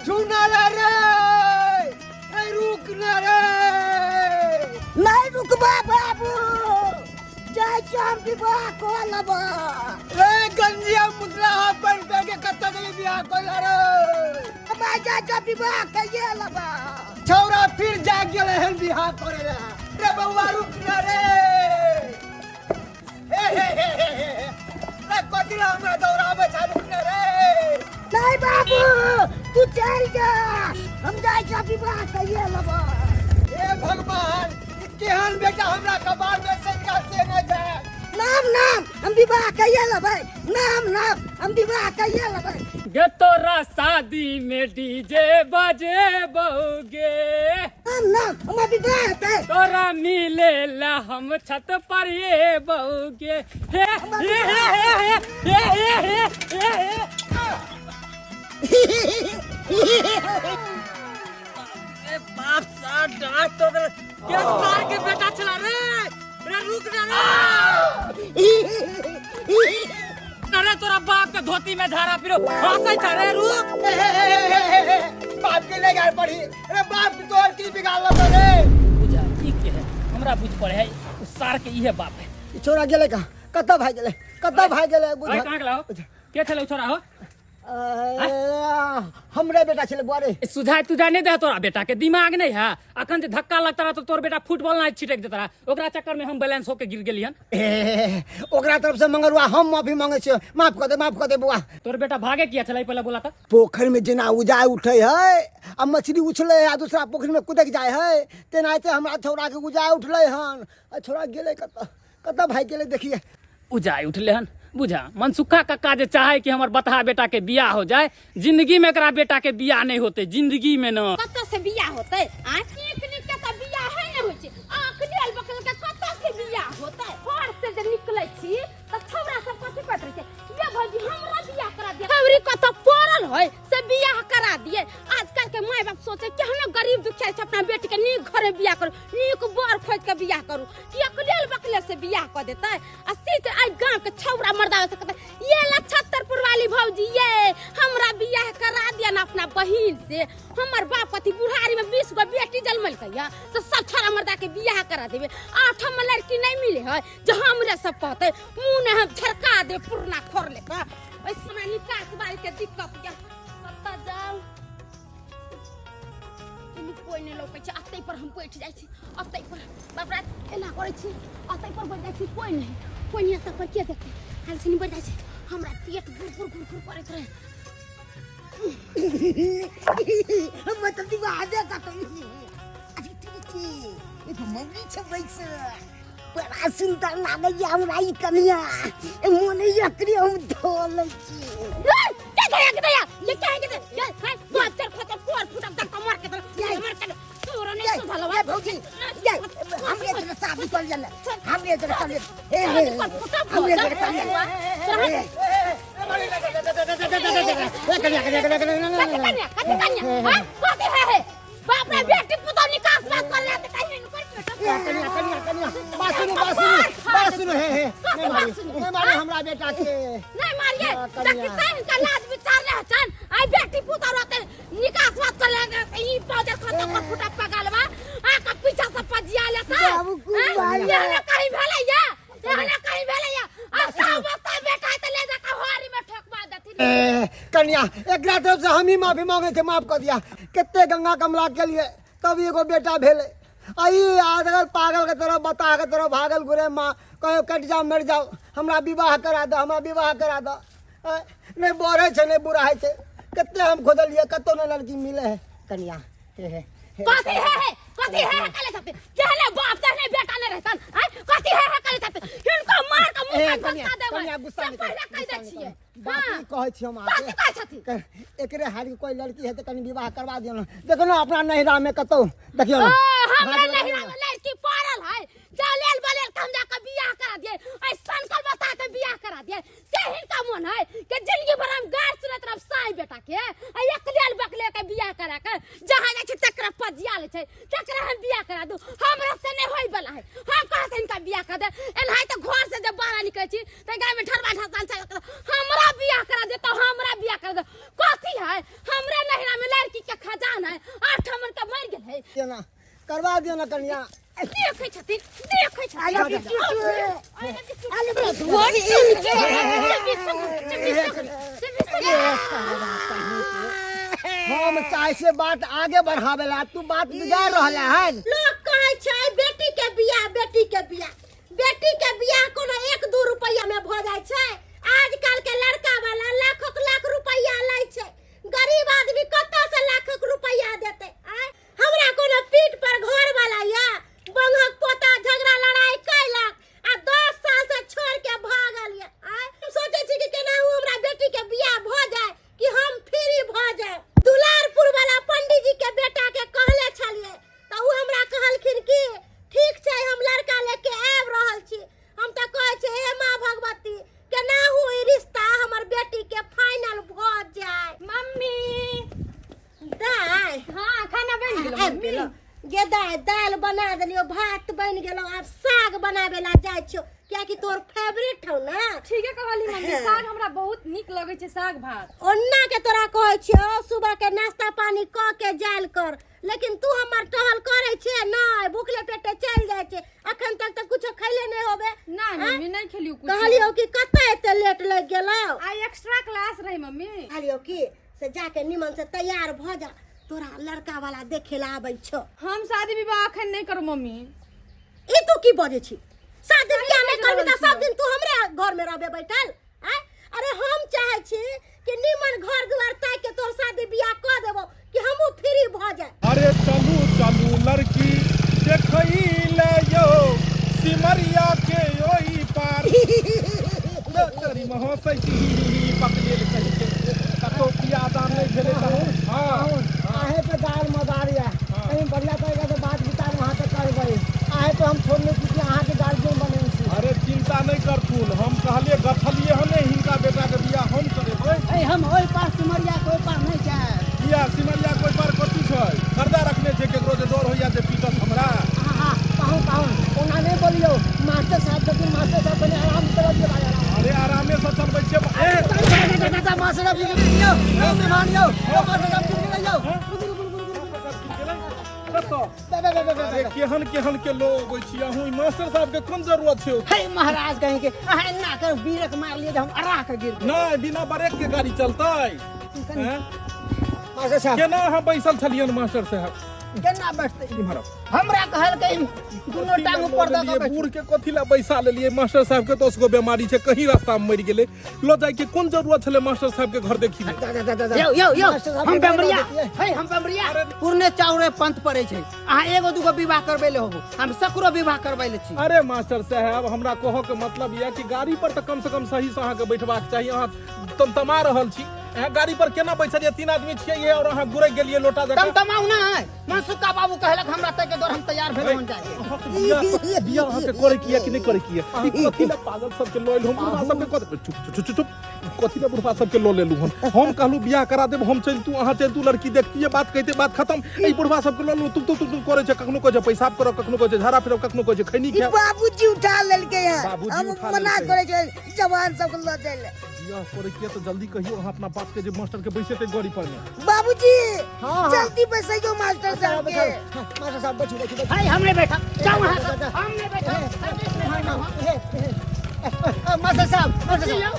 छूना रे रे, ए रुक ना रे। नहीं रुकबा बाबू, जाइ छी हम विवाह कऽ लेबै। रे गंजिया मुद्रा हाफ पैंट पहन के कत्ता जगह बियाह कर ला रे। हम जा जा विवाह कइए लेबै। छौरा फिर जाग गेलै हन बियाह करे ला। रे बउआ रुक ना रे। हे हे हे हे हे हे। रे कथी ला हमरा दौड़ाबै छै, रुक ना रे। नहीं बाबू, तू चल जा, हम जाइ छी विवाह कइए लेबै। हे भगवान, ई केहन बेटा हमरा कपार में से से न जाए। नाम नाम हम विवाह कइए लेबै। नाम नाम हम विवाह कइए लेबै। गे तोरा शादी में डीजे बजे बउगे। नाम नाम हमरा विवाह हेतै। तोरा मिले ला हम छत पर ये बउगे। हे हे हे हे हे हे हे हे हे। ए बाप सार डांट तो दे। के सार के बेटा चला रे, रे रुक ना रे। अरे तोरा बाप के धोती में झाड़ा पिरो हंसै छ रे, रुक। हे, हे, हे, हे, हे, हे, बाप के ले गाड़ पड़ी अरे बाप के तोहर की बिगाड़ल तो रे। बुझा ठीक के है, हमरा बुझ पड़े है उ सार के इहे बाप है। ई छोरा गेलै कहाँ? कतऽ भागि गेलै? कतऽ भागि गेलै? बुझ अरे कहाँ गेला हो? के छलै उ छोरा हो? हमरे बेटा छलै बुआ रे। सुझाय तुझाय नहीं दे तोरा बेटा के दिमाग नहीं है। अखन जे धक्का लगता रहा तो तोर बेटा फुटबॉल ना छिटक देता रहा, ओकरा चक्कर में हम बैलेंस होके गिर गेलियन। ए, ओकरा तरफ से मंगरुआ हम माफी मांगे छियै, माफ कर दे, माफ कर दे बुआ। तोर बेटा भागे किया छलै पहले बोला त? पोखर में जेना उजाय उठे है आ मछली उछले है आ दूसरा पोखर में कुदक जाय है, तेनाहिते हमरा छौड़ा के उजाय उठले हन। आ छौड़ा गेलै कतऽ, कतऽ भागि गेलै देखिए। उजाय उठले हन बुझा। मनसुखा कक्का जे चाहे कि हमर बतहा बेटा के बियाह हो जाए, जिंदगी में एकरा बेटा के बियाह नहीं होते, जिंदगी में न। कतऽ से बियाह होतै? आ नीक नीक के तऽ बियाह है ने होइ छै, आँख लेल बकल के कतऽ से बियाह होतै? घर से जे निकलै छी तऽ छौड़ा सब कथी कहैत रहै छै, ये भौजी हमरा बियाह करा दिअ। छौरी कतऽ पड़ल होइ से बियाह करा दिए। आजकल के माय बाप सोचे कि हम गरीब दुखिया छै, अपना बेटी के नीक घर में बियाह करू, नीक बर खोज के बियाह करू, कि अकलेल बकलेल से बियाह कऽ देतै। आ सीत आइ गाँव के छौड़ा मर्दा से कहतै, ये ला छत्तरपुर वाली भौजी, ये हमरा बियाह करा दिया ना अपना बहिन से। हमर बाप कथी बुढ़ारी में 20 गो बेटी जन्मलकै या तो सब छौड़ा मर्दा के बियाह करा देबे। आठम में लड़की नहीं मिले है जो हमरे सब कहतै, मुँह ने हम झरका दे पुरना खोर ले का। ओइ समय निकास बारी के दिक्कत या कतऽ जाउ, एनी कोइ नहि लौकै छै। अतै पर हम बैठ जाइ छी, अतै पर बाप रे एना करै छी, अतै पर बैठ जाइ छी। कोइ नहि, कोइ नहि, अतै पर के देखतै? हाल सिनी बैठ जाइ छी। हमरा पेट घुर घुर घुर घुर करैत रहै। हम तऽ विवाह दे कतौ। अरे तुलसी, एगो मौगी छै बैसल, बड़ा सुन्दर लागैया हमरा ई कनिया, ए मोन एकरे हम धो लै छी। के दया के दया ये क्या है के दया ये हाय बाचर खतर कोर फुटक दक मार के ये। मार के तोरा नहीं ये, सुधलवा। ये भौजी, ये हमरे जरा शादी कर ले, हमरे जरा कर ले, ए हे, हमरे जरा कर ले। ए, कन्या कन्या कन्या कन्या कथी कन्या, कथी कन्या, हाँ? कथी है हे? बाप रे, बेटी पुतौह निकास बात कर ले, त कहीं नहीं कर बेटा। कन्या कन्या कन्या, बात सुनू, बात सुनू, बात सुनू। हे हे, नहीं मारी, नहीं मारी हमरा बेटा के। नहीं मारिए। हाँ, कन्या। देखी तैं इनका लाज विचार रहे छन। आई बेटी पुतौह रहते निकास बात कर ले, ई पाउडर खत्म कर फुटा पगालवा आ का पीछा से पजिया लेता। बाबू, कुमार। ये ना कहीं भेलै या, ये ना कहीं भेलै या। आ सब बता बेटा त ले जाके होरी में ठोकवा देथिन। ए, कन्या एकरा तरफ से हम ही माफी मांगे छे, माफ कर दिया। कते गंगा कमला के लिए तब एगो बेटा भेलै। आ ई आदगल पागल के तरह बता के तरह भागल घुरे, माँ कहो कटि जाओ मरि जाओ, हमरा विवाह करा दो, हमरा विवाह करा दो। ए, नहीं बढ़े छै नहीं बुरा है छै, कते हम खोजलिए कतौ नहीं लड़की मिले है। कन्या हे हे हे। कथी है हे, कथी है हे काले छाते? जेहने बाप तेहने बेटा नहीं रहतन। आय कथी है हे काले छाते? हिनको मार के मुंह ए, में कन्या, घुसा देबै। कन्या, गुस्सा से नहीं करू, पहिले कहि गुस्सा दै नहीं छियै। करू। बात हाँ। ई कहै छी हम कथी अहाँके। कहै छथिन? एकरे हारि के कोई लड़की है तऽ कनि विवाह करवा दियौ ने। देखियौ ने अपना नैहरा में कतौ, देखियौ ने। ओ, हमरा भागल नैहरा ने। में लड़की पड़ल है, जलेल बलेल के हम जाके बियाह करा दिए, ऐ सनकल बता के बियाह करा दिए। से हिनका मन है कि जिंदगी भर हम गार सुनैत रहब साई बेटा के, आ एकलेल बकले के बियाह करा के जहाँ जाइ छै तकरा पजिया लै छै, तकरा हम बियाह करा दू। हमरा से नहीं होय वाला है, हम कहाँ से हिनका बियाह कर दे? एनाहि तऽ घर से जब बाहर निकलै छी तऽ गाय में ठरबा ठसान छै, हमरा बियाह करा दे तो हमरा बियाह करा दे। कथी है हमरा नैहरा में लड़की दियो ना, करवा दियो ना कन्या। देखै छथिन, देखै छथिन। हम चाहे से बात आगे बढ़ावे ला, तू बात बिगाड़ रहला है। लोग कहै छै बेटी के बियाह, बेटी के बियाह, बेटी के बियाह कोनो 1-2 रुपैया में भऽ जाइ छै। आजकल के लड़का वाला लाखों लाख रुपैया लै छै। गरीब आदमी कतऽ से लाखों रुपैया देतै? आँय, हमरा कोनो पीठ पर घर वाला या बंगक पोता झगड़ा लड़ाई कैलक आ 10 साल से छोड़ के भागल ये। आँय, हम सोचै छी कि केनाहु हमरा बेटी के बियाह भऽ जाय कि हम फ्री भऽ जाय। दुलारपुर वाला पंडीजी के बेटा के कहले छलियै तऽ ओ हमरा कहलखिन कि ठीक छै, हम लड़का लेके आबि रहल छी। हम तऽ कहै छियै हे माँ भगवती, केनाहु ई रिश्ता हमर बेटी के फाइनल भऽ जाय। मम्मी दाय। हाँ, खाना बनि गेलो आबि मम्मी? गेलो गे दाय, दालि बना देलियो, भात बनि गेलो, आब साग बनाबे ला जाइ छियो, कियाकि तोर फेवरेट हौ ना। ठीके कहली मम्मी, साग हमरा बहुत नीक लगै छै, साग भात। ओन्ना के तोरा कहै छियो सुबह के नाश्ता पानी क के जायल कर, लेकिन तू हमर टहल करै छे नहि, भूखले पेटे चलि जाइ छे। अखन तक तऽ कुछो खैले नहि होबे। ना मम्मी, नहीं खेलियो कुछ। कहलियो कि कतऽ एते लेट लागि गेलौ? आइ एक्स्ट्रा क्लास रहे मम्मी। कहलियो कि से जाके निमन से तैयार भऽ जा, तोरा लड़का वाला देखे ला आबै छौ। हम शादी विवाह अखन नहीं करू मम्मी। ई तू की बजै छी? शादी बियाह नहि बाजि करबी रहल तऽ सब छियौ। दिन तू हमरे घर में रहबे बैठल? आँय, अरे हम चाहै छी कि निमन घर दुआर ताकि के तोर शादी बियाह कऽ देबो कि हमहूँ फ्री भऽ जाए। अरे चलू चलू लड़की देखई ले यो सिमरिया के ओई पार। तेरी महसै छी पकड़ेल कहि के कतौ पियादा नहि भेलै तऽ। हाँ, आहे पे दार मदार या कहीं बढ़िया तरीका से बात विचार वहाँ पे करबै। आहे पे हम छोड़ने छी कि अहाँके गार्जियन बने छी। अरे चिंता नहि करथुन, हम कहलिए गछलिए हने हिनका बेटा के बियाह हम करेबै। ऐ हम ओहि पार सिमरिया के ओहि पार नहि जायब। किया सिमरिया के ओहि पार कथी छै? कर्जा रखने छै केकरो जे डर होइया जे पीटत हमरा? हाँ, पाहुन पाहुन ओना नहि बोलियौ, मास्टर साहब छथिन, मास्टर साहब कनि आराम से चलबियौ भाई, आराम। अरे आरामे से चलबै छियै। ए मास्टर साहब गिर गेलै यौ, यौ मेहमान यौ, यौ मास्टर साहब गिर गेलै यौ। रुकू रुकू रुकू रुकू। कतऽ? बे बे बे बे बे। अरे केहन केहन के लोग अबै छी अहूँ, ई मास्टर साहब के कोन जरूरत छै? हे महाराज कहीं के अहाँ एना कर बीरक मार लिए जे हम अरा के गिर गेल। नहि, बिना ब्रेक के गाड़ी चलतै? हैं? मास्टर साहब केना अहाँ बैसल छलियन मास्टर साहब? केना बैठतै? इम्हर आउ। हमरा कहलकै दुनू टांग ऊपर दऽ के बैठ। बूढ़ के कथी ला बैसा लेलियै? मास्टर साहब के 10 गो बीमारी छै, कहीं रास्ता में मरि गेलै। लऽ जाय के कोन जरूरत छलै मास्टर साहब के घर देखी में? यौ यौ यौ, मास्टर साहब हम के बमरिया देखिए। हे, हम बमरिया पुरने चाउरे पंथ पड़े छै। अहाँ एगो दूगो विवाह करबै ले होबू, हम सकरो विवाह करबै ले छी। अरे मास्टर साहब, हमरा कहऽ के मतलब यऽ कि गाड़ी पर तऽ कम से कम सही से अहाँके बैठबाक चाही। अहाँ तमतमा रहल छी। अहाँ गाड़ी पर केना बैसलियै? 3 आदमी छियै और अहाँ गुरकि गेलियै लोटा जकाँ। तमतमाउ ना है, मनसुखा बाबू कहलक हमरा तै के दौर हम तैयार भेलहुँ हन जाय। अहाँके बियाह अहाँके करे की कि नहि करे की? ई कथी ला पागल सबके लऽ एलहुँ बुढ़बा सबके? कथी? चुप चुप चुप चुप। कथी ला बुढ़बा सबके लऽ लेलहुँ हन? हम कहलहुँ बियाह करा देब, हम चलितू, अहाँ चलितू, लड़की देखतियै, बात कहिते, बात खत्म। ई बुढ़बा सबके लऽ लेलहुँ, तुम तुम तुम तुम करै छै। कखनो कहै छै पैसाब करब, कखनो कहै छै झाड़ा फिरब, कखनो कहै छै खैनी ई खायब। बाबूजी उठा लेलकै हँ। बाबूजी हम उठा मना लेलकै। करै छै जवान सबके लऽ जाइ लए। बियाह करे के तऽ जल्दी कहियौ अहाँ अपना बाप के जे मास्टर के बैसेतै गाड़ी पर में। बाबूजी हाँ, हाँ। जल्दी बैसैयो मास्टर साहब के। हाँ, मास्टर साहब बैठू बैठू बैठू। हे हम नहीं बैठब, जाओ वहाँ से, हम नहीं बैठब, हम नहीं बैठब। मास्टर साहब, मास्टर साहब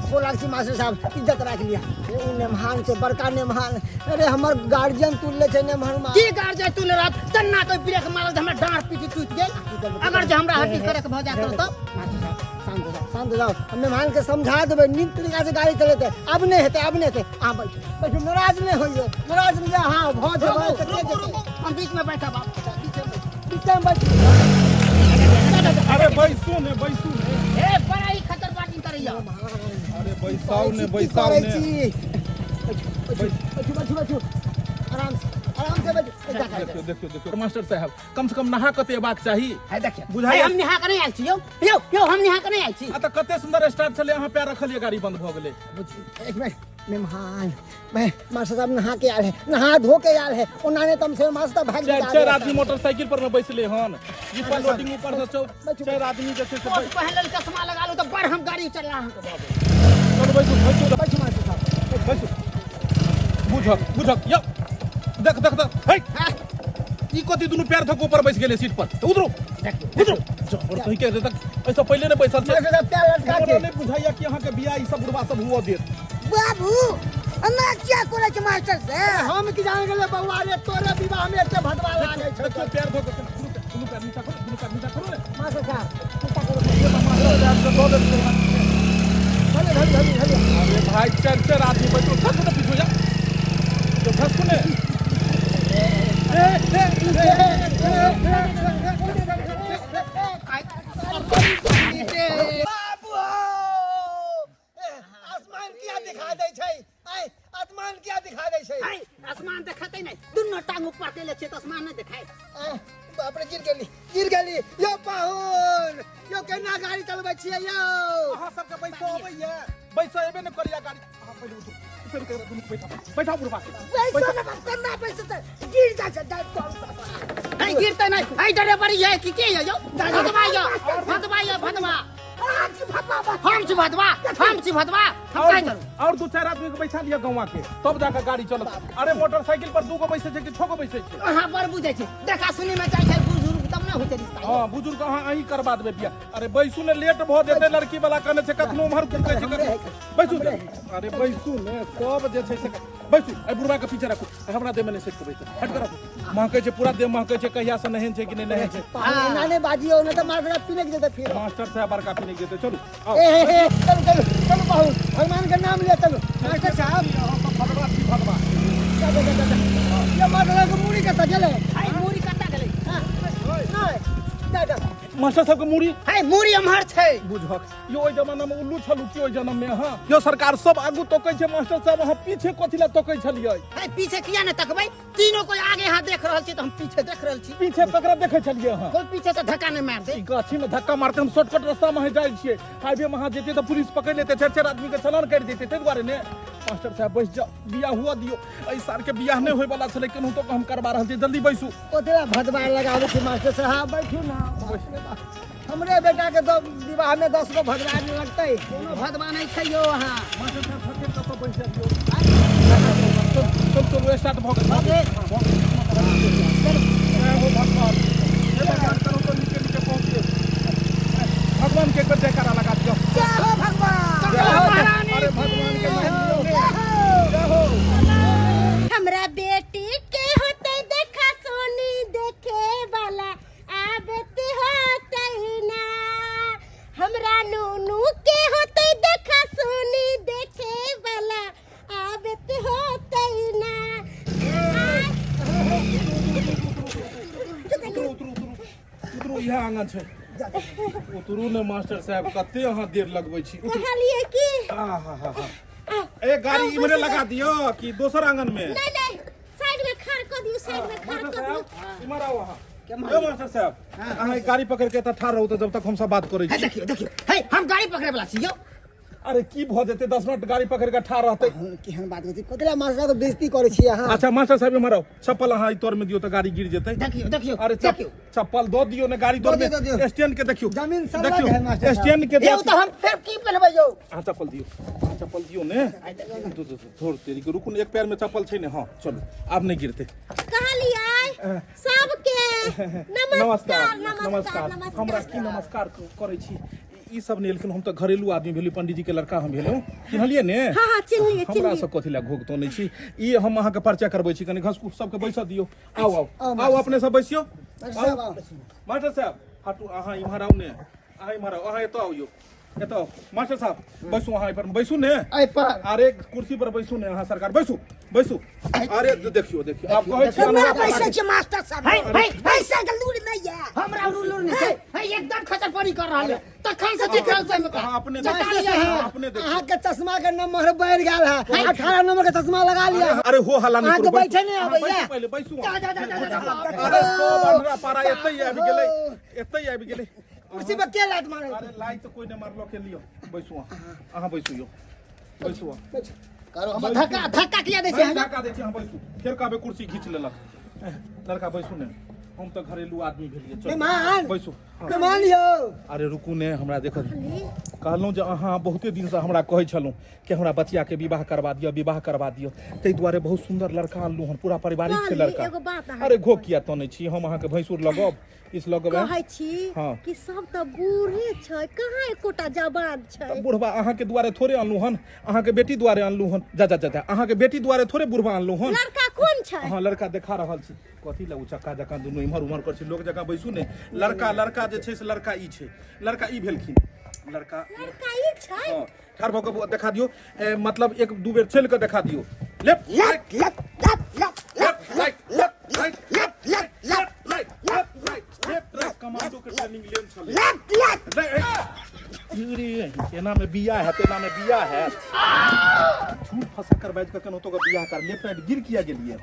गोर लागै छी। मास्टर साहब इज्जत राखि लिया। ओ नेमहान छै, बड़का नेमहान। अरे हमर गार्जियन तुलले छै नेमहान मा। की गार्जियन तुलले रहत? तन्ना तो ब्रेक मारल तऽ हमरा डाँड़ पीठी टूटि गेल। अगर जे हमरा हड्डी करे के भऽ जायत तऽ? मास्टर साहब शांत हो जाओ, शांत हो जाओ। हम मेहमान के समझा देबै, नीक तरीका से गाड़ी चलेतै। आब नहि हेतै, आब नहि हेतै। अहाँ बैठू बैठू, नाराज नहि होइयौ, नाराज नहि। हाँ भऽ जेबै रुकू तऽ के रुकू जेतै? रुकू, हम बीच में बैठब आब। बीचमे बैठू। अरे बैसू ने, बैसू ने। हे बड़ा ही खतरबाजी करैया। अरे बैसाउ ने, की बैसाउ करै ने। छी? बैठू बैठू बैठू बैठू, आराम से, आराम से बैठू। ए, जा, जा, जा। देखियौ देखियौ देखियौ मास्टर साहब, कम से कम नहा कऽ तऽ एबाक चाही। है देखियौ। बुझाइए। है, हम नहा के नहीं आयल छी यौ, यौ यौ, हम नहा के नहीं आयल छी। आ तऽ कते सुन्दर स्टार्ट छलै, अहाँ पैर रखलियै, गाड़ी बंद भऽ गेलै। एक मिनट मेहमान, मैं मास्टर साहब नहा के आयल है, नहा धो के आयल है। ओना नहीं तम से मास्टर भाग चारि जा। चारि आदमी मोटरसाइकिल पर में बैसले हन, जिपर लोडिंग ऊपर से चौ बैठू। चारि आदमी जे छै से कोट पहिन लेल, चश्मा लगा लू तऽ बड़ हम गाड़ी चला अहाँके भऽ गेल। चलू बैसू बैसू बैठू मास्टर साहब। बैसू। बुझक बुझक यौ। देख देख देख हे ई कथी दुनू पैर धक ऊपर बैस गेलै सीट पर तऽ उतरू उतरू जबर कहीं के तक ऐसा पहिले नहि बैसल छै मास्टर साहब पैर लटका हमरा के नहि बुझाइया कि अहाँके बियाह ई सब बुढ़बा सब हुअ देत बाबू एना किया करै छै मास्टर से हम की जान गेलै बौआ रे तोरे विवाह में एते भदवा लागै छै देखियौ पैर धऽ के केना दुनू पैर दुनू पैर नीचा करू दुनू पैर नीचा करू ने मास्टर साहब नीचा करू। मास्टर साहब के दऽ देत धरे धरे धरे धरे अरे भाई चारि चारि आदमी बैठो खसू ने पीछू जा तो खसू ने ए ए ए बाबू ए, आसमान किया दिखा दै छै ऐ आसमान किया दिखा दै छै है आसमान देखेतै नहि दुनू टांग ऊपर केले छियै तऽ आसमान नहि देखाय ऐ, बाप रे गिर गेली गिर गेली यो पाहुन यो केना गाड़ी चलबै छियै यो अहाँ सबके बैसो अबैया बैसो एबे ने करिया गाड़ी अहाँ पहिले उठू उतर के दुनू बैठा बैठा बुढ़बा के बैसो ने बाप केना बैसो तऽ गिर जाइ छै डाँट तोड़ है गिरतै नहि है ड्राइवर ये की के ये यौ भदवा यो भदवा यो भदवा आज भदवा बा हम छी भदवा हम छी भदवा हम और काय करू और दू चारि आदमी के बैठा लिअ गौवा के तब जाके गाड़ी चलत अरे मोटरसाइकिल पर दू गो बैसै छै कि छओ गो बैसै छै अहाँ बड़ बुझै छी देखा सुनी में जाइ छै बुजुर्ग तब ने होइ छै रिश्ता हाँ बुजुर्ग अहाँ अहीं करबा देबै बियाह अरे बैसू ने लेट भऽ जेतै लड़की वाला कहने छै कखनो उम्हर कुदकै छै कखनो बैसू ने अरे बैसू ने सब जे छै से बैसू एहि बुढ़बा के पीछे राखू हमरा देह में नहि सटि के बैठत हट के राखू महकै छै पूरा देह महकै छै कहिया से नहेन छै कि नहि नहेन छै पाहुन एना नहि बाजियौ नहि तऽ मास्टर साहब पीने जेतै फिर मास्टर साहब बड़का पीने जेतै चलू आउ ए हे हे चलू चलू चलू पाहुन भगवान के नाम ले चलू मास्टर साहब अहाँ सब भदवा छी भदवा जा जा जा जा ये मास्टर साहब के मूड़ी कतऽ गेलै है मूड़ी कतऽ गेलै नहि जा जा मास्टर साहब के मूड़ी है मूड़ी एम्हर छै बुझक यो ओहि जमाना में उल्लू छलू की ओहि जन्म में अहाँ यो सरकार सब आगू तोकै छै मास्टर साहब अहाँ पीछे कथी ला तोकै छलियै है पीछे किया ने तकबै तीनों कोई आगे यहाँ देख रहल छी तऽ हम पीछे देख रहल छी पीछे ककरा देखै छलियै अहाँ कोई पीछे से धक्का नहीं मार दे ई गाछी में धक्का मारते हम शॉर्टकट रास्ता में जाइ छियै हाईवे में अहाँ जेतै तऽ पुलिस पकड़ि लेतै चारि चारि आदमी के चलान काटि देतै ताहि दुआरे ने मास्टर साहब बैस जाउ बियाह हुआ दियौ एहि साल के बियाह नहि होय वाला छलै केनाहुतो कऽ हम करबा रहल छी जल्दी बैसू ओतबा भदवा लगाबै छै मास्टर साहब बैठू ना बाप रे बाप। हमरे बेटा के तो विवाह में 10 गो भदवा लगतै कोनो भदवा नहीं छै यौ अहाँ मास्टर साहब छथिन तऽ बैस जाइयो चल चल चलू स्टार्ट भऽ गेल भऽ गेल जय हो भगवान हे भगवान करू तो नीचे नीचे पहुँच गेल भगवान के एक बेर जयकारा लगा दियौ जय हो भगवान जय हो अरे भगवान के नाम लियौ ने जय हो हमरा बेटी के होते देखा सोनी देखे वाला आबत होते ना हमरा नूनू के होते देखा सोनी देखे वाला आबत होते ना उतरू उतरू उतरू उतरू इएह आंगन छै उतरू ने मास्टर साहब कते अहाँ देर लगबै छी उतरू कहलिए की आहा ए गाड़ी इम्हरे लगा दियो कि दोसर आंगन में नहीं नहीं साइड में खाड़ कर दियो साइड में खाड़ मास्टर कर दियो साहब इम्हर आओ अहाँ ए मास्टर साहब अहाँ ई गाड़ी पकड़ के एतऽ ठाढ़ रहू तऽ जब तक हम सब बात करै है छी देखियो देखियो है हम गाड़ी पकड़े वाला छी यौ अरे की भऽ जेतै 10 मिनट गाड़ी पकड़ के ठाढ़ रहतै केहन बात करै छी कथी लए मास्टर साहब के बेइज्जती करै छी अहाँ अच्छा मास्टर साहब इम्हर आउ चप्पल अहाँ ई तोर में दियौ तऽ गाड़ी गिर जेतै देखियो देखियो अरे देखियो चप्पल दऽ दियौ ने गाड़ी तोर दऽ दियौ, दऽ में दियौ। स्टैंड के देखियौ जमीन सरलग देखियौ है मास्टर साहब। स्टैंड के यौ तऽ हम फेर की पहनबै यौ अहाँ चप्पल दियौ अहाँ चप्पल दियौ ने दो दो थोड़ तेरी के रुकू ने एक पैर में चप्पल छै ने हाँ चलू आब नहि गिरतै कहलियै सबके नमस्कार नमस्कार हमरा की नमस्कार करै छी ई सब नहि एलखिन हम तऽ घरेलू आदमी भेलियै पंडीजी के लड़का हम भेलहुँ चिन्हलियै ने हाँ हाँ चिन्हलियै हमरा चिन्हलियै सब कथी लए घोघ तोनै छी ई हम अहाँके परिचय करबै छी कनि घसकू सबके बैसऽ दियौ आउ आउ आउ अपने सब बैसियौ मास्टर साहब आउ। मास्टर साहब हटू अहाँ इम्हर आउ ने अहाँ इम्हर आउ अहाँ एतऽ आउ यौ एतऽ आउ मास्टर साहब बैसू अहाँ एहिपर बैसू ने एहि पर अरे कुर्सी पर बैसू ने अहाँ सरकार बैसू बैसू अरे देखियौ देखियौ आब कहै छी केना अनोरा बैसै छै मास्टर साहब है है बैसै के लूरि नहि यऽ हमरा लूर नहि छै है एकदम खचर पड़ी कर रहल है तखन से चिकरल छै अहाँ अपने चटा देखियौ लिअ अहाँ अपने देखियौ अहाँके चश्मा के नंबर बढ़ि गेल है 18 नंबर के चश्मा लगा लिया अरे हो हल्ला नहीं अहाँके करू बैठे नहि अहाँ आबैया बैसू पहिले बैसू जा जा जा जा, जा जा। अरे सब अंधरा पारा एतै आबि गेलै एतै आबि गेलै कुर्सी पर के लात मारल अरे लाइ तऽ कोइ नहि मारलक के लियौ बैसू अहाँ अहाँ बैसू यौ बैसू अहाँ करो हम धक्का धक्का किया दै छै धक्का दै छी अहाँ बैसू फेर कहबै कुर्सी घीच लेलक लड़का बैसू ने हम तऽ घरेलू आदमी भेलियै चलू मेहमान बैसू हँ। मेहमान यौ अरे रुकू ने हमरा देखऽ कहलहुँ जे अहाँ बहुते दिनसँ हमरा कहै छलहुँ कि हमरा बचियाके विवाह करवा दिअ विवाह करवा दिअ ताहि दुआरे बहुत सुन्दर लड़का अनलहुँ हन पूरा पारिवारिक छै कहली, लड़का एगो बात अहाँ अरे घो किया तनै छी हम अहाँके भैंसुर लगब किछु लगब कहै छी हाँ। कि सब तऽ बूढ़े छै कहाँ एकोटा जवान छै तऽ बुढ़बा अहाँके दुआरे थोड़े अनलहुँ हन अहाँके बेटी दुआरे अनलहुँ हन जा जा जा जा अहाँके बेटी दुआरे थोड़े बुढ़बा अनलहुँ हन लड़का कोन छै हँ लड़का देखा रहल छी कथी लए उचक्का जकाँ दुनू इम्हर उम्हर करै छी लोक जकाँ बैसू ने लड़का लड़का जे छै से लड़का ई छै लड़का ई भेलखिन लड़का लड़का ई छै हँ ठाढ़ भऽ कऽ देखा दियौ मतलब एक दू बेर चलि कऽ देखा दियौ left left left left left left right left right left left left left right left right left right commando के ट्रेनिंग लेन छलै लेफ्ट लेफ्ट अरे एना में बिया है एना में बिया है झूठ फंसा कर बाजि कऽ केनाहितो कऽ बियाह कर लेफ्ट राइट गिर किया गेलियै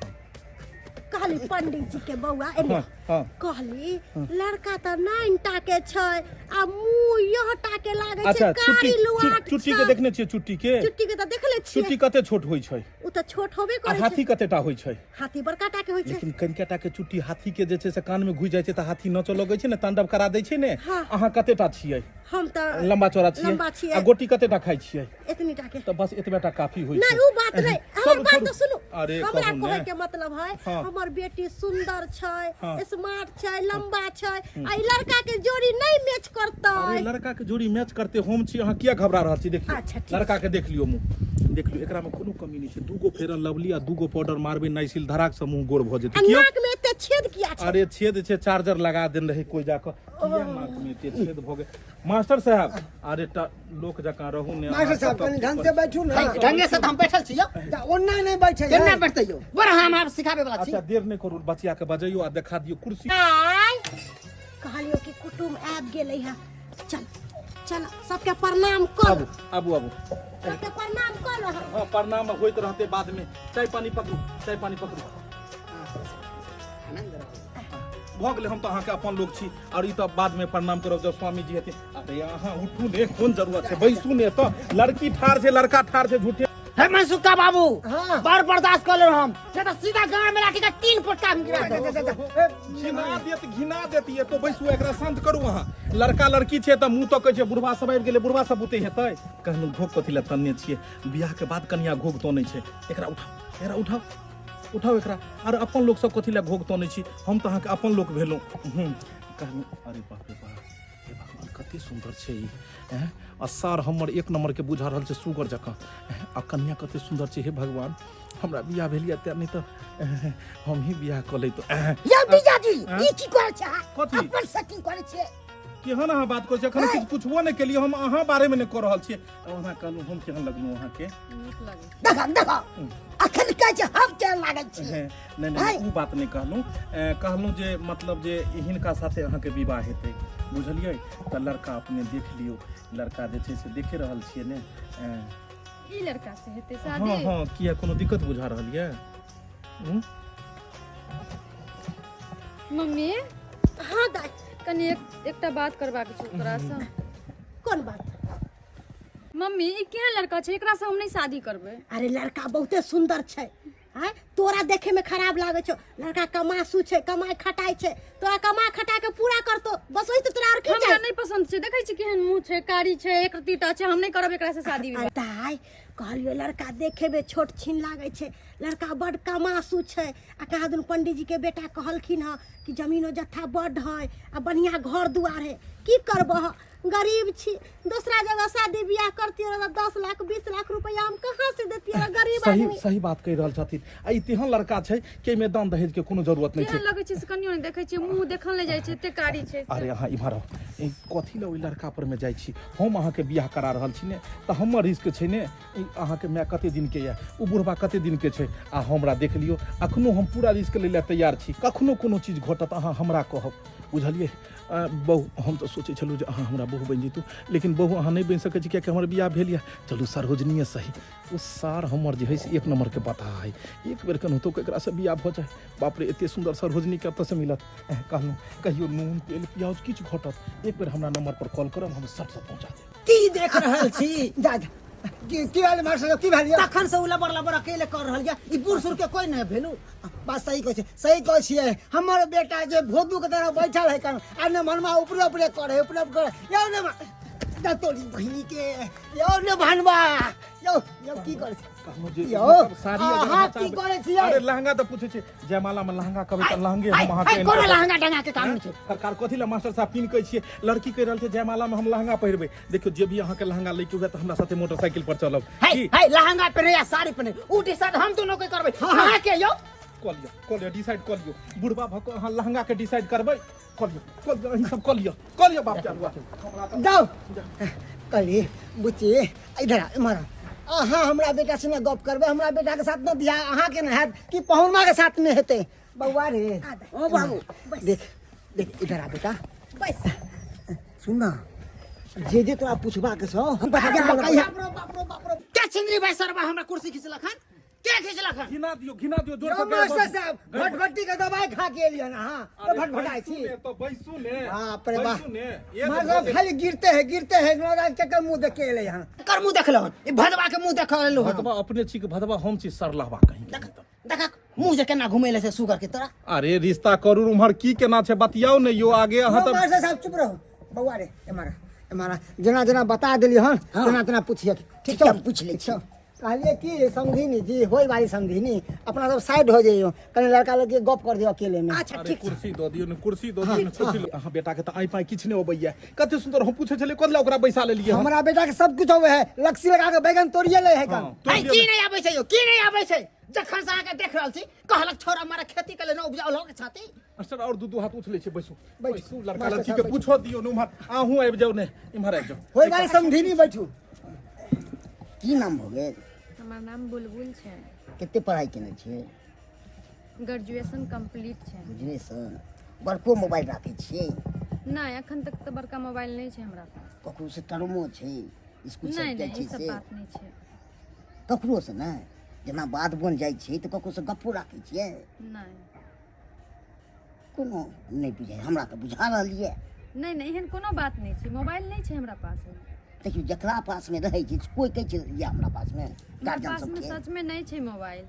कहली पंडित जी के बौआ एने हाँ, हाँ। कहली लड़का तऽ नाइन टा के छै आ मुंह यह टा के लागे छै अच्छा कारी चुट्टी लुआट चुट्टी के छै। देखने छियै चुट्टी के चुट्टी के तऽ देखले छियै चुट्टी कते छोट होइ छै उ तऽ छोट होबे आ करै हाथी छै कते टा होइ छै हाथी बड़का टा के होइ छै लेकिन कनिका टा के चुट्टी हाथी के जे छै से कान में घुसि जाइ छै तऽ हाथी नचऽ लगै छै ने तांडव करा दै छै ने हाँ। अहाँ कते टा छियै हम तऽ लंबा चौड़ा छियै लंबा छियै आ गोटी कते टा खाइ छियै एतनी टा के तऽ बस एतबे टा काफी होइ नहीं छै उ बात नहीं हमर चलू, बात छोड़ू। तो सुनू अरे हमरा कहू कहै ने के मतलब है हाँ। हमर बेटी सुंदर छै हाँ। स्मार्ट छै लंबा छै आ ई लड़का के जोड़ी नहीं मैच करतै अरे लड़का के जोड़ी मैच करते हम छी अहाँ किया घबरा रहल छी देखियौ अच्छा, ठीक। लड़का के देख लियौ मुँह देख लियौ एकरा में कोनो कमी नहीं छै दूगो फेरन लवली आ दूगो पाउडर मारबै नाइसिल धराक से मुँह गोर भऽ आ जेतै कियो नाक में एते छेद किया छै अरे छेद छै चार्जर लगा देने रहै कोइ जाकऽ किया नाक में एते छेद भऽ गेल मास्टर साहब अरे लोक जकाँ रहू ने मास्टर साहब कनि ढंग से बैठू ने ढंगे से तऽ हम बैठल छी यौ जा, ओना नहि बैठे केना बैठतै यौ बड़ हम आब सिखाबे वाला छी अच्छा देर नहि करू बचिया के बजैयो आ देखा दियौ कुर्सी आय कहलियो कि कुटुम आबि गेलै है चल चल सबके प्रणाम कर आबू आबू आबू सबके प्रणाम कर हाँ प्रणाम होइत रहते बाद में चाय पानी पकड़ू चाय पानी पकड़ू भऽ गेलै हम तऽ अहाँके अपन लोक छी आओर ई तऽ बादमे प्रणाम करब जब स्वामी जी हेथिन अरे अहाँ उठू ने कोन जरूरत छै बैसू ने तऽ लड़की ठाढ़ छै लड़का ठाढ़ छै झूठे हे मनसुखा बाबू हाँ। बड़ बर्दाश्त कर ले हम नहीं तो सीधा गांव में लाके के तीन फुटका हम गिरा देब घिना देत घिना देत ये तो बैसू एकरा शांत करू अहाँ लड़का लड़की छै तऽ मुँह तकै छै बुढ़वा सब आबि गेलै बुढ़वा सब बुते हेतै कहलहुँ घोघ कथी लए तनने छियै बियाहके बाद कनिया घोघ तनै छै एकरा उठाउ एकरा उठाउ उठाउ एकरा आर अपन लोक सब कथी लए घोघ तनै छी हम तऽ अहाँके अपन लोक भेलहुँ हूँ कहलहुँ अरे बाप रे बाप हे भगवान कते सुन्दर छै ई एँ आ सार हमर एक नम्बरके बुझा रहल छै सुगर जकाँ एँ, आ कन्या कते सुन्दर छै हे भगवान हमरा बियाह भेल यऽ तेँ नहि तऽ एँ, हमही बियाह कऽ लैतहुँ एँ, यौ जीजाजी आँय? ई की करै छै अहाँ? कथी? अपन सेटिंग करै छियै केहन अहाँ बात करै छियै एखन किछु पुछबो नहि केलियै हम अहाँ बारेमे नहि कऽ रहल छियै अहाँ कहलहुँ हम केहन लगलहुँ अहाँके नीक लगै देखो देखो अखन कहै छै हम केहन लागै छी नहि नहि ओ बात नहि कहलहुँ कहलहुँ जे मतलब जे हिनका साथे अहाँके विवाह हेतै बुझलियै तऽ लड़का अपने देख लियौ लड़का जे छै से देखे रहल छियै ने ई लड़का से हेतै हँ शादी हँ किया कोनो दिक्कत बुझा रहल यऽ हूँ? मम्मी हाँ दाइ कनि एक एकटा बात करबाक छौ तोरासँ कोन बात मम्मी ई केहन लड़का छै एकरा से हम नहीं शादी करबै अरे लड़का बहुते सुंदर छै आँय तोरा देखे में खराब लागै छौ लड़का कमासू छै कमाइ खटाइ छै तोरा कमा खटा के पूरा करतो बस ओहि से तोरा और की हमरा चाही नहीं पसंद छै देखै छी केहन मुंह छै कारी छै एक रत्तीटा छै हम नहीं करब एकरा से शादी विवाह दाइ कहलियो लड़का देखे में छोट छीन लागै छै लड़का बड कमासू छै आ कहाँ दुन पंडीजी के बेटा कहलखिन हँ कि जमीनो जत्था बड है आ बढ़िया घर दुआर है की करबह गरीब छी दूसरा जगह शादी बियाह करती रह 10 लाख 20 लाख रुपया हम कहाँ से देती रह गरीब सही आदमी सही बात कहि रहल छथिन आ ई तेहन लड़का छै कि एहिमे दान दहेज के कोनो जरूरत नहि छै केहन लगै छै से कनियो नहि देखै छियै मुंह देखल नहि जाइ छै एते कारी छै से। अरे अहाँ इम्हर आउ ई कथी लए ओहि लड़का पर मे जाइ छी हम अहाँके बियाह करा रहल छी ने तऽ हमर रिस्क छै ने ई अहाँके माय कते दिनके यऽ ओ बुढ़बा कते दिनके छै आ हमरा देख लियौ अखनो हम पूरा रिस्क लै लए तैयार छी कखनो कोनो चीज घटत अहाँ हमरा कहब बुझलियै बहु हम तऽ सोचै छलहुँ जे अहाँ हमरा बहु बनि जैतहुँ लेकिन बहु अहाँ नहि बनि सकै छी कियाकि हमर बियाह भेल यऽ चलू सरोजनीए सही ओ सार हमर जे हइ से एक नम्बरके पता हइ एक बेर केनाहितो कऽ एकरासँ बियाह भऽ जाय बाप रे एते सुन्दर सरोजनी कतऽसँ मिलत कहलहुँ कहियो नून तेल प्याज किछु घटत एक बेर हमरा नम्बर पर कॉल करब हम सटसँ पहुँचा देब की देख रहल छी जा जा की की भेल मास्टर साहब, की भेल यौ? तखन से उ लबर लबर अकेले कर रहल या ई बूढ़ सूढ़ के कोई नहीं भेलू। बात सही कहै छै, सही कहै छियै। हमर बेटा जे भोदू के तरह बैठल है कन आ ने मनमा ऊपरे ऊपरे करे, ऊपरे ऊपरे करे। यौ ने तोरी बहिनी के यौ ने भनवा यौ यौ की करै छी? कहलहुँ जे यौ, मतलब साड़ी अगर अहाँ अहाँ की चाहबै- करै छियै? अरे लहंगा तऽ पूछै छै, जयमाला में लहंगा कहबै तऽ लहंगे हम अहाँके कोनो लहंगा टंगा के काम नहि छै। सरकार कथी लए मास्टर साहब पिन कहै छियै? लड़की कहि रहल छै जयमाला में हम लहंगा पहिरबै। देखियौ जे भी अहाँके लहंगा लैके हुए तऽ हमरा साथे मोटरसाइकिल पर चलब। है की है लहंगा पहिने या साड़ी पहिने उ डिसाइड हम दोनों के करबै। अहाँ के यौ कऽ लिअ, कऽ लिअ, डिसाइड कऽ लियौ। बुढ़बा भऽ कऽ अहाँ लहंगा के डिसाइड करबै? कऽ लिअ, कऽ लिअ, अहीं सब कऽ लिअ, कऽ लिअ बाप के अरुआ। हमरा तऽ जाउ कहली बुच्ची, इधर आ, इम्हर आ। अहाँ हमरा बेटा से ने गप करबै? हमरा बेटा के साथ ने बियाह अहाँ के ने हैत कि पहुनमा के साथ में हेतै? बौआ रे, ओ बाबू। देख देख, इधर आ बेटा। बस। सुन ना, जे जे तोरा पूछबा के छौ हम बता के कहिया। बाप रो बाप रो बाप रो, के छिंदरी भाई सरबा हमरा कुर्सी खिचलक हन? के खिचलक हन? घिना दियौ, घिना दियौ जोर यौ से। मास्टर साहब, भटभट्टी के दवाई खा के एलियन अहाँ तो भटभटाइ छी। तो बैसू ने। बाप रे बाप। बैसू ने। एक मास्टर साहब खाली गिरते है, गिरते है, नौरा केकर मुंह देख के एलै हन? कर मुंह देखलो हन? ई भदवा के मुंह देख लेलु हन। भदवा अपने छी कि भदवा हम छी सरलहबा कहीं के? देख देख मुंह जे केना घुमेले से सुगर के तरह। अरे रिश्ता करू, उम्हर की केना छै बतियाउ ने यौ आगे अहाँ यौ तऽ। मास्टर साहब चुप रहू। बौआ रे, एम्हर एम्हर, जेना जेना बता देली हन तेना तेना पूछिए। ठीक छै, हम पूछि लै छी। कहलिए कि समधिनी जी होय वाली समधिनी, अपना सब साइड हो जइयो, कनी लड़का लड़की गप कर दियो अकेले में। अच्छा। अरे ठीक छै। कुर्सी दऽ दियौ ने, कुर्सी दऽ दियौ ने, कुर्सी अहाँ बेटा के तऽ आइ पाइ किछु नहि अबैया। कते सुंदर हम पूछै छलियै, कथी लए ओकरा बैसा लेलियै हन? हमरा बेटा के सब कुछ अबै है, लक्सी लगा के बैगन तोड़िए ले है कन। हँ, तोड़ि आइ लिअ की ने। नहीं आबै छै यौ, की नहीं आबै छै? जखन से अहाँके देख रहल छी कहलक छोरा मारा खेती के लेल न उपजाओल हो के छाती। मास्टर और दू दू हाथ उछलै छै। बैसू। बैठू। बैसू, लड़का मास्टर लड़की साहब के बैठू। पूछो दियौ ने। उम्हर अहूँ आबि जाउ ने, इम्हर आबि जाउ। होय वाली समधिनी बैठू। की नाम भऽ गेल? हमर नाम बुलबुल छै। कते पढ़ाइ केने छियै? ग्रेजुएशन कम्प्लीट छै। ग्रेजुएशन। बड़को मोबाइल राखै छियै? नहि, एखन तक तऽ बड़का मोबाइल नहि छै हमरा पास। ककरो से टर्मो छै? स्कूल सब नहि जाइ नहि, छियै ई सब से बात नहि छै। ककरो से नहि? जेना बाध बन जाइ छियै तऽ ककरो से गप्पो राखै छियै? नहि। कोनो नहि बुझाइ हमरा तऽ बुझा रहल यऽ। नहि नहि, एहन कोनो बात नहि छै, मोबाइल नहि छै हमरा पास। देखियौ जकरा पासमे रहै छै कोइ कहै छै यऽ हमरा पासमे। हमरा गार्जियन पासमे सबके सचमे नहि छै मोबाइल।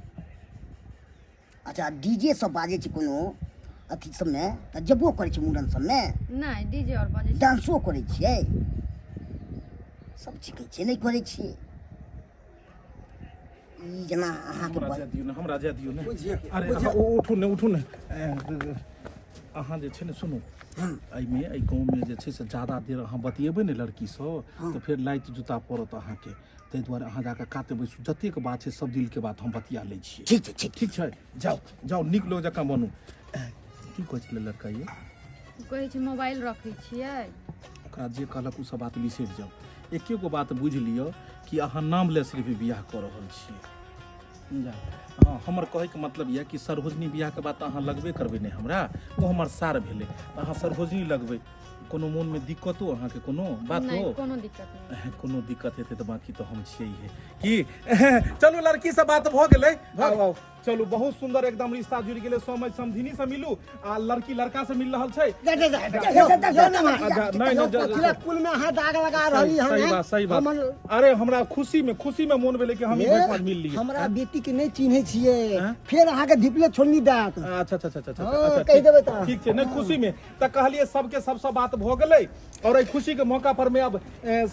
अच्छा, डीजे सब बाजै छै कोनो अथी सबमे तऽ जेबो करै छै मुड़न सबमे? नहि, डीजे आओर बजै छै। डांसो करै छियै? सब चीज कहै छियै नहि करै छियै। ई जेना अहाँके हमरा जाय दियौ ने, हमरा जाय दियौ ने। बुझियौ, अरे अहाँ उठू ने, उठू ने। अहाँ जे छै ने सुनू, एहिमे एहि गाँवमे जे छै से ज्यादा देर अहाँ बतियेबै ने लड़कीसँ तऽ फेर लाइत जूता पड़त अहाँके। ताहि दुआरे अहाँ जाकऽ काते बैसू, जतेक बात छै सब दिलके बात हम बतिया लै छियै। ठीक छै, ठीक। ठीक छै, जाउ जाउ, नीक लोक जकाँ बनू। की कहै छलै लड़का ये? कहै छै मोबाइल रखै छियै। ओकरा जे कहलक ओ सब बात बिसरि जाउ। एके गो बात बुझि लिअ कि अहाँ नाम ले सिर्फ बियाह कऽ रहल छियै। जा हँ, हमर कहैके मतलब यऽ कि सरहोजनी बियाहके बाद तऽ अहाँ लगबे करबै ने हमरा, ओ हमर सार भेलै, तऽ अहाँ सरहोजनी लगबै। कोनो मोनमे दिक्कतो अहाँके कोनो बात नहि हो? कोनो दिक्कत नहि। कोनो दिक्कत हेतै तऽ बाँकी तऽ हम छियै हे की। चलू लड़की से बात भऽ गेलै। आउ आउ, चलू, बहुत सुंदर एकदम रिश्ता जुड़ि गेलै। समय समधिनी से मिलू आ लड़की लड़का से मिल रहल छै। जा जा जा जा जा जा ना। अच्छा, नहि नहि, जा- कथिला कुल में अहाँ दाग लगा रहली हन? सही हैं? बात, सही बात। हमर अरे हमरा खुशी में, खुशी में मोन भेलै कि हम ई भगवान मिल लिए। हमरा बेटी के नहि चिन्है छियै? हैं? फेर अहाँके धिपले छोड़नी देत। अच्छा अच्छा अच्छा अच्छा। हाँ, अच्छा, कहि ठीक- देबै तऽ। ठीक छै नहि, खुशी में तऽ कहलियै सबके सबसँ बात भऽ गेलै और एहि खुशी के मौका पर में अब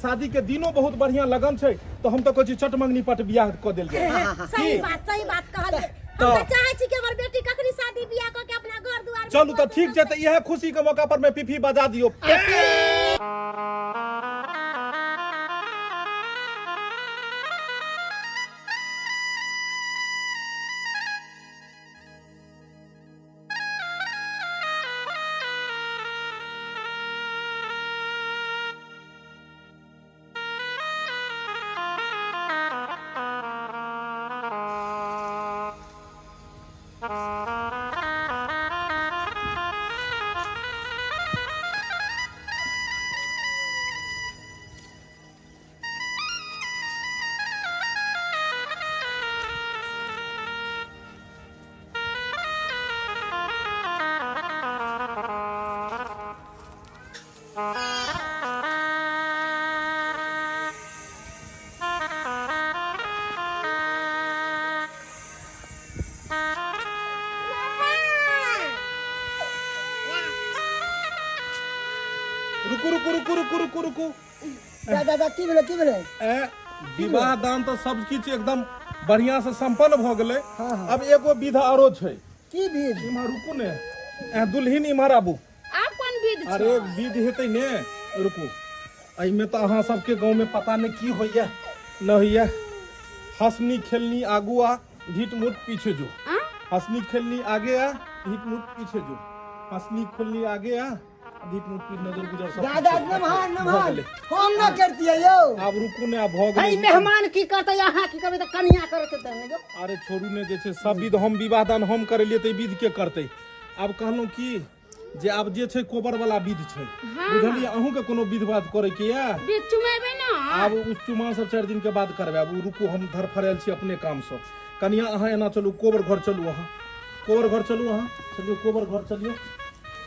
शादी के दिनो बहुत बढ़िया लगन छै, तऽ हम तऽ कहै छी चट मंगनी पट बियाह कऽ देल जाय। सही बात, सही बात कहलियै। हम तऽ चाहै छी कि हमर बेटी कखनी शादी बियाह कऽ के अपना घर दुआर में चलू तऽ ठीक छै, तऽ इएह खुशी के मौका पर में पीपी बजा दियौ। रुकू रुकू रुकू रुकू रुकू रुकू। दादा की भेलै, की भेलै? ए, विवाह दान तऽ सब किछु एकदम बढ़िया से संपन्न भऽ गेलै। हाँ, हाँ। अब एगो विध आरो छै। की विध? इम्हर रुकू ने, ए दुल्हिन इम्हर आबू। आब कोन विध छै? अरे विध हेतै ने, रुकू। एहिमे तऽ अहाँ सबके गाँव में पता नहि की होइया न होइया। हंसनी खेलनी आगू आ, ढीठ मूठ पीछे जो। आ? हंसनी खेलनी आगे आ, ढीठ मूठ पीछे जो। हंसनी खेलनी आगे आ, ढीठ मूठ पीछे, नजर गुजर सब दादा पीछे। नमहान भऽ नमहान गेलै। हम न करतियै यौ। आब रुकू ने, आब भऽ है गेलै। मेहमान की करतै, अहाँ की करबै तऽ कनिया करे के तऽ नहि। अरे छोड़ू ने, जे छै सब विध हम विवाह दान हम करेलियै तऽ ई विध के करतै? आब कहलहुँ की जे आब जे छै कोबर वाला विध छै, बुझलियै? अहूँ के कोनो विध बात करे के या विध चुमेबै ना? आब उ चुमा सब 4 दिन के बाद करबै। आब उ रुकू, हम धरफड़ायल छी अपने काम से। कनिया अहाँ एना चलू, कोबर घर चलू, अहाँ कोबर घर चलू, अहाँ चलियौ कोबर घर चलियौ।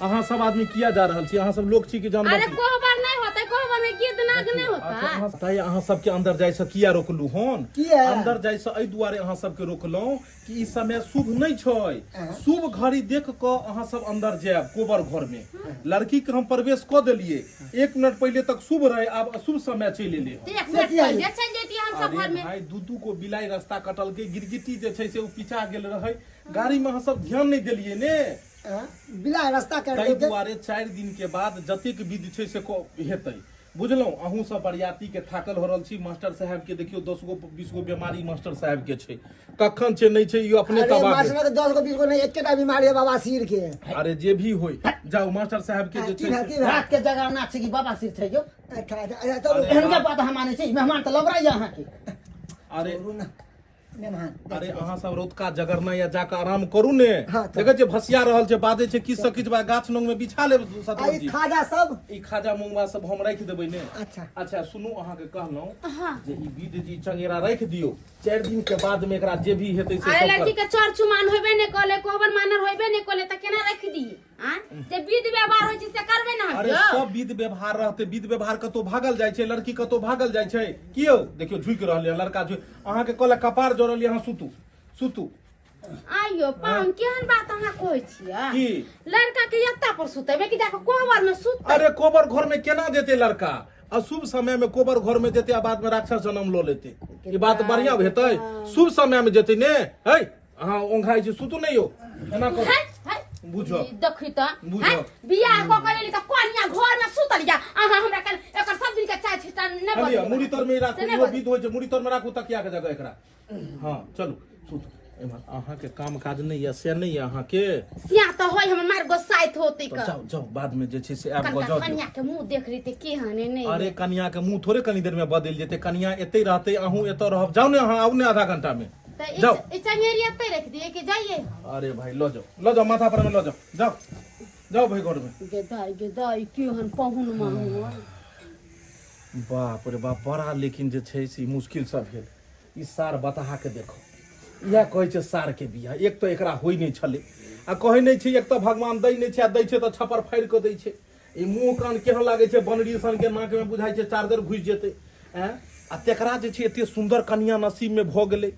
अहाँ सब आदमी किया जा रहल छी? अहाँ सब लोक छी कि जानवर अरे छी? कोहबर नहीं होता, कोहबर में गीत नाग नहीं होता। अच्छा, ताहि अहाँ सबके अंदर जाइ से किया रोकलू हन? किया? अंदर जाइ से एहि दुआरे अहाँ सबके रोकलहुँ कि ई समय शुभ नहीं छै। शुभ घड़ी देख कऽ अहाँ सब अंदर जायब कोबर घर में। लड़की के हम प्रवेश कऽ देलिए, 1 मिनट पहले तक शुभ रहे, आब अशुभ समय चलि एलै हन। 1 मिनट पहिले चलि जैतियै हम सब अरे घर में। भाई, दू दू गो बिलाइ रास्ता कटलकै, गिरगिटी जे छै से ओ पीछा गेल रहै गाड़ी में, अहाँ सब ध्यान नहीं देलिए ने। बिलाइ रास्ता काटि ताहि देलकै। दुआरे 4 दिन के बाद जतेक विध छै से हेतै, बुझलहुँ? अहूँ सब बरियाती के थाकल हो रहल छी। मास्टर साहब के देखियौ, 10 गो 20 गो बीमारी मास्टर साहब के छै, कखन छै नहि छै ई अपने अरे तबाह मास्टर के 10 गो 20 गो नहीं, एकेटा बीमारी है बाबा सिर के। अरे जे भी होय, जाउ मास्टर साहब के जे की छै भेल, की भेल? रात के जगरना छै कि बाबा सिर छै यौ? अच्छा, अच्छा, अच्छा, चलू। एहन के बात हम मानै छी? मेहमान तऽ लबराइया अहाँके। अरे छोड़ू ना मेहमान। अरे अहाँ सब रौतका जगरना या जाके आराम करू ने। हाँ, तऽ। देखै छियै भसिया रहल छै, बाजै छै किछु से किछु, बा गाछ नंग में बिछा लेब। आ सतवंत ई जी खाजा सब, ई खाजा मुंगवा सब हम राखि देबै ने। अच्छा। अच्छा सुनू, अहाँके कहलहुँ जे ई विध जी चंगेरा राखि दियौ, 4 दिन के बाद में एकरा जे भी हेतै से अरे सब लड़की कर। के चर चुमान होबे नहीं कले, कोहबर मानर होबे नहीं कले, त केना रख दी? आ जे विध व्यवहार होइ छै से करबै ने हम अरे यौ? सब विध व्यवहार रहते, विध व्यवहार कतौ भागल जाइ छै, लड़की कतौ भागल जाइ छै? की यौ, देखियौ झुकि रहल यऽ लड़का, झुकि अहाँके कहलक कपार जोड़ल यऽ, अहाँ सुतू सुतू। आइयो पाहुन, केहन बात अहाँ कहै छियै? की? लड़का के एत्ता पर सुतेबै कि जाके कोहबर में सुतबै? अरे कोबर घर में केना जेतै लड़का? अशुभ समय में कोबर घर में जेतै आ बाद में राक्षस जन्म लऽ लेतै, ई बात बढ़िया हेतै? शुभ समय में जेतै ने। है अहाँ ओंघाइ छी, सुतू नहि यौ, एना करू। है, है। बुझऽ। ई देखी त, बुझऽ। है, बियाह कऽ के एली त कनिया घर में सुतल या, अहाँ हमरा कल एकर सब दिन के चाय छिटा नहि लिअ, बदलबै। मुड़ी तर में राखू। से नहि इहो बदलबै। विध होइ छै, मुड़ी तर में राखू तकिया के जगह एकरा। हाँ चलू सुतू। एम्हर अहाँके काम काज नहि यऽ से नहि यऽ अहाँके? सिया तऽ होय, हमर मार गोसाइत होते तऽ क जाउ जाउ, बाद में जे छै से आबि कऽ कनिका जाउ दियौ। कनिया के मुंह देख रही ते केहन है नहि। अरे कनिया के मुंह थोड़े कनी देर में बदलि जेतै, कनिया एतै रहतै, अहूँ एतऽ रहब। जाउ ने अहाँ, आउ ने आधा घंटा में। तऽ जाउ। ई चंगेरी एतै रख दिए कि जाइए? अरे भाई लऽ जाउ लऽ जाउ, माथा पर में लऽ जाउ, जाउ जाउ भाई घर में। गे दाई गे दाई, केहन पहुन माहुन। बाप रे बाप, बड़ा लेकिन जे छै से ई मुश्किल सब भेल। ई सार बताहा के देखो, इएह कहै छै सार के बियाह। एक तऽ एकरा होइ नहि छलै आ कहै नहि छै, एक तऽ भगवान दै नहि छै आ दै छै तऽ छप्पर फाड़ि कऽ दै छै। ई मुँह कान केहन लागै छै, बनरी सन के, नाक में बुझाइ छै चार्जर घुसि जेतै। आँय, आ तेकरा जे छै एते सुन्दर कनिया नसीब में भऽ गेलै।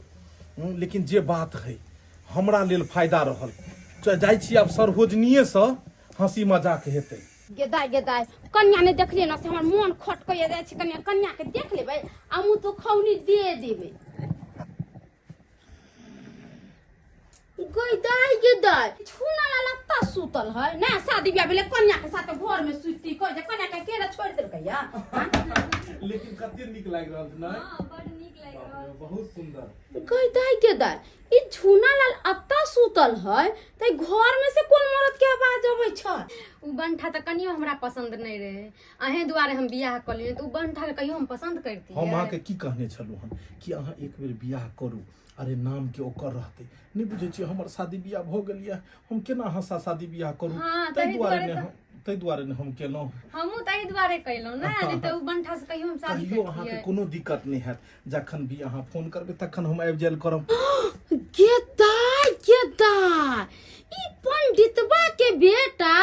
लेकिन जे बात है हमरा लेल फायदा रहल। जाइ छी आब सरहोजनीएसँ हँसी मजाक हेतै। गेदाय गेदाय, कन्या नहि देखलियै ने से हमर मोन खटकैया। जाइ छी कन्या, कन्या के देख लेबै आ मुँह तो खौनी दे देबै। गेदाय गेदाय, छूना ला लत्ता सुतल है ना, शादी ब्याह भेलै कन्या के साथ घर में सुती, कह जे कन्या के केना छोड़ि देलकै या? लेकिन कते नीक लागि रहल छै ने? हाँ, बड नीक लागि बाप रहल। रे, बहुत सुंदर। गेदाय गेदाय, ई झूना लाल अत्ता सुतल है त घर में से कोन मरद के आवाज अबै छै? उ बंठा तऽ कनियो हमरा पसंद नहि रहे, अहें दुआरे हम बियाह कऽ लेलियै, तऽ उ बंठा के कहियो हम पसंद करतियै? हम अहाँके की कहने छलहुँ हन कि अहाँ एक बेर बियाह करू, अरे नाम के ओकर रहतै। नहि बुझै छियै हमर शादी बियाह भऽ गेल यऽ, हम केना अहाँ साथ शादी बियाह करू? हाँ, ताहि ताहि दुआरे दुआरे ने तऽ हम ताहि दुआरे ने हम केलहुँ। हमहूँ ताहि दुआरे कयलहुँ ने, नहि तऽ उ बंठा से कहियो हम शादी कहियो अहाँके करतियै? कोनो दिक्कत नहि हैत, जखन भी अहाँ फोन करबै तखन हम आबि जायल करब। गेदाय गेदाय, ई पंडितबा के बेटा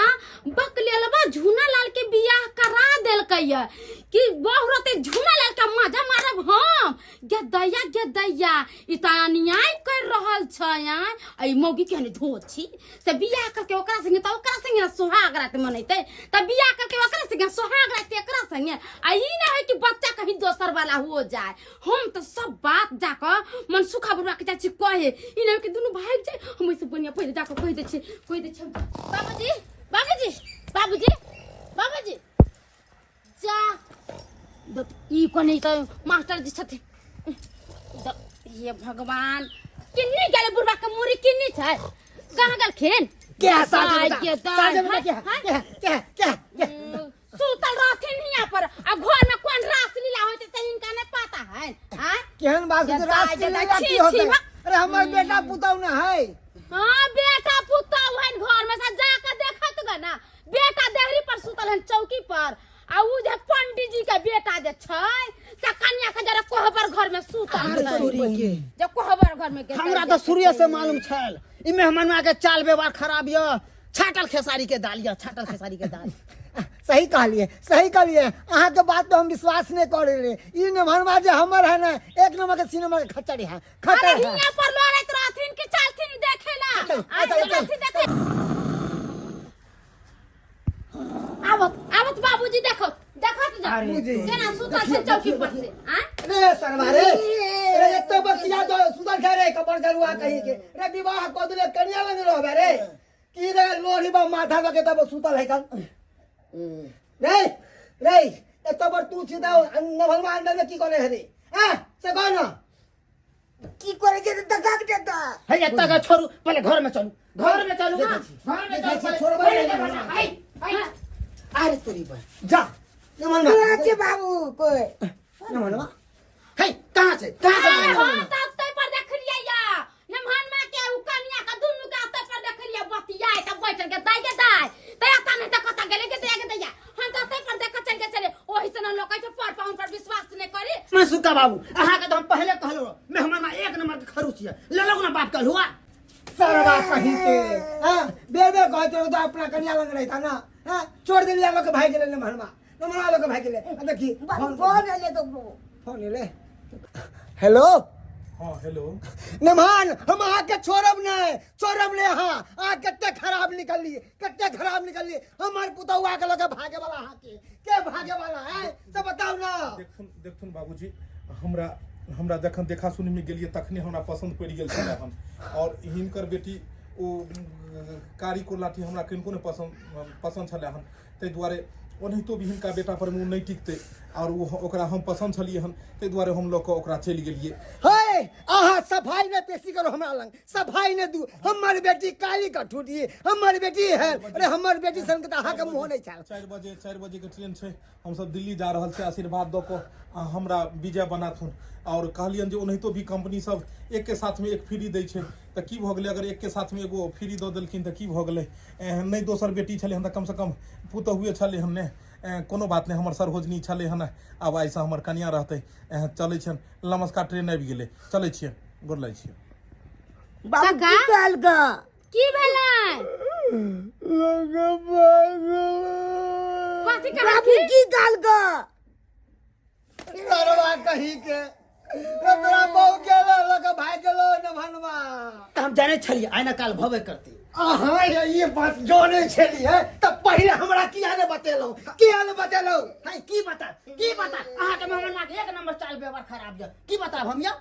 बकलेलबा झूना लाल के बियाह करा देलकै या कि बहु रहते झूना लाल का मजा मारब हम। गे दैया गे दैया, ई त अन्याय कर रहल छै। आय ई मौगी केहन धोछी से बियाह करके ओकरा संगे त ओकरा संगे सोहाग रात मनैते, त बियाह करके ओकरा संगे सोहाग रात एकरा संगे, आ ई ना है कि बच्चा कहीं दोसर वाला हो जाए। हम त सब बात जाकऽ मनसुखा बुढ़वा के चाची कहे, ई ना कि दुनू भाग जाए। हम ओइसे बढ़िया पहिले जाकऽ कहि दै छियै, कहि दै छियै। बाबूजी बाबूजी बाबूजी बाबूजी जा ई कोने त मास्टर जी छथिन। हे भगवान, किन्नी गेलै बुढ़वा के मुरी किन्नी छै, कहाँ गेलखिन? के है साझे बता, साझे बता, के है, के है, के है, के है, के है? सुतल रहथिन हियां पर, आ घर में कोन रासलीला होइत छै हिनका नहीं पता है? हां, केहन बात है? रासलीला की होतै? अरे हमर बेटा पुतौ न है। हां, बेटा पुतौ है घर में से जाके देखत ग ना, बेटा देहरी पर सुतल हन चौकी पर, आ उ जे पंडित जी के बेटा जे छै से कन्या के जरा कोहबर घर में सुतल छै, जे कोहबर घर में। हमरा तऽ शुरुए से मालूम छल ई मेहमानवा के चाल व्यवहार खराब यऽ, छाटल खेसारी के दाल यऽ, छाटल खेसारी के दाल। सही कहलिए, सही कहलिए। अहाँ के बात पे हम विश्वास नहीं करे रे। ई मेहमानवा जे हमर है ना, एक नंबर के सिनेमा के खच्चर है, खच्चर अरे हियां पर लड़ैत रहथिन कि चलथिन देखे ला? चल, चल, चल। चलथिन देखे। आवत आवत बाबूजी, देखो देखो तो जा केना सुतल छै चौकी पर से। आ रे सरवा रे, रे एतो बतिया दो सुतल छै रे कपड़ जरुआ कही के रे, विवाह क देले कनिया लग रहबे रे की रे? लोरी बा माथा लगे तब सुतल है कल रे। रे एतो बर तू सीधा नभलवा अंदर में की करे है रे? आ से कह ना की करे छै तऽ दगा के देता है। एतऽ के छोड़ू, पहिले घर में चलू, घर में चलू, घर में चलू। छोड़बै नहीं। है, है। अरे तोरी बा जा नमनवा। कहाँ छै बाबू कोई? नमनवा है, कहाँ छै, कहाँ छै? अरे हम तऽ ओतै पर देखलियै या नमहन माँ के उ कनिया के दुनू के ओतै पर देखलियै बतियाय तऽ बैठल के दाइ के दाइ तऽ एतऽ नहि तऽ कतऽ गेलै के दैया के दैया। हम तऽ ओतै पर देखऽ चलि गेल छलियै। ओहि से ने लोक कहै छै पर पाहुन पर विश्वास नहि करी। मनसुखा बाबू, अहाँके तऽ हम पहिले कहलहुँ, मेहमानमा एक नंबर के खरूच यऽ, लेलहुँ ना बाप कलहुआ। सरवा कहीं के हां, बेर बेर कहते रहो तो अपना कन्या लग रही था ना। हां, छोड़ देलिया लोग भाई गेले नमहनमा, नमहनमा लोग भाई गेले। आ देखी। बाबू, फोन एलै तो। फोन एले? हेलो। हाँ, हेलो। नमहान, हम अहाँ के छोड़ब नहीं, छोड़ब नहीं। अहाँ अहाँ कते खराब निकलली, कते खराब निकलली। हमर पुतौआ के लगे भागे वाला अहाँ के भागे वाला है से बताउ ना। देखथुन देखथुन बाबूजी, हमरा हमरा जखन देखा सुनी में गेलिए तखने हमरा पसंद पड़ि गेल छलै हन, और हिनकर बेटी ओ कारी को लाठी हमरा किनको नहि पसंद पसंद छलै हन। ताहि दुआरे ओनाहितो भी हिनका बेटा पर मुँह नहि टिकतै, और ओ ओकरा हम पसंद छलियै हन, ताहि दुआरे हम लऽ कऽ ओकरा चलि गेलियै। हे, अहाँ सफाई नहि पेशी करू हमरा लग, सफाई नहि दू। हमर बेटी काली कठुटी हमर बेटी है। अरे हमर बेटी सन के तऽ अहाँके मुँह नहि छल। 4 बजे, 4 बजे के ट्रेन छै, हमसब दिल्ली जा रहल छी। आशीर्वाद दऽ कऽ अहाँ हमरा विजय बनाथुन। और कहलियनि जे ओनाहितो भी कंपनी सब एक के साथ में एक फ्री दै छै, तऽ की भऽ गेलै अगर एक के साथ में एगो फ्री दऽ देलखिन तऽ की भऽ गेलै? एहन नहि दोसर बेटी छलै हन तऽ कमसँ कम पुतहुए छलै हन ने। कोनो बात नहि, हमर सरहोजनी छलै हन, आब आइसँ हमर कनिया रहतै। चलै छियनि, नमस्कार। ट्रेन आबि गेलै, चलै छियै, गोर लागै छियै। बाबू। काका? की कहलकै? की भेलै? कथी बाबू? कहलखिन? की कहलकै? सरवा कहीं के रे, तोरा बहू के लऽ के भागि गेलो नभनवा। तऽ हम जानै छलियै आइ ना काल भबे करती। अहाँ ये ई बात जानै छलियै तऽ पहिले हमरा किया ने बतेलहुँ, किया ने बतेलहुँ? है, की बता, की बता? अहाँके मेहमानमा के एक नंबर चाल व्यवहार खराब यऽ, की बताब हम यऽ?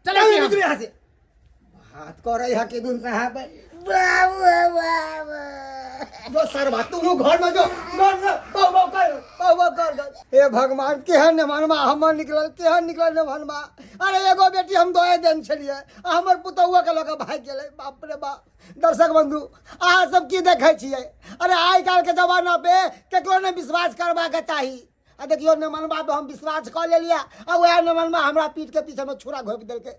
चलै चलू छी हम। निकलू यहाँ से। बात करे है कि दुन साहब। बाबू बाबू। जो सरवा तू घर में जो, घर में बहु बहु कर, बहु बहु कर। हे भगवान, केहन नमनवा हमर निकलल, केहन निकलल नमनवा। अरे एगो बेटी हम दोए देन छलियै, आ हमर पुतहुआ के लऽ कऽ भागि गेलै। बाप रे बाप। दर्शक बंधु, अहाँ सब की देखै छियै? अरे आइ काल्हि के जमाना पे केकरो नहि विश्वास करबाक चाही। आ देखियौ, नमनवा पे हम विश्वास कऽ लेलियै, आ वएह नमनवा हमरा पीठ के पीछे में छुरा घोपि देलकै।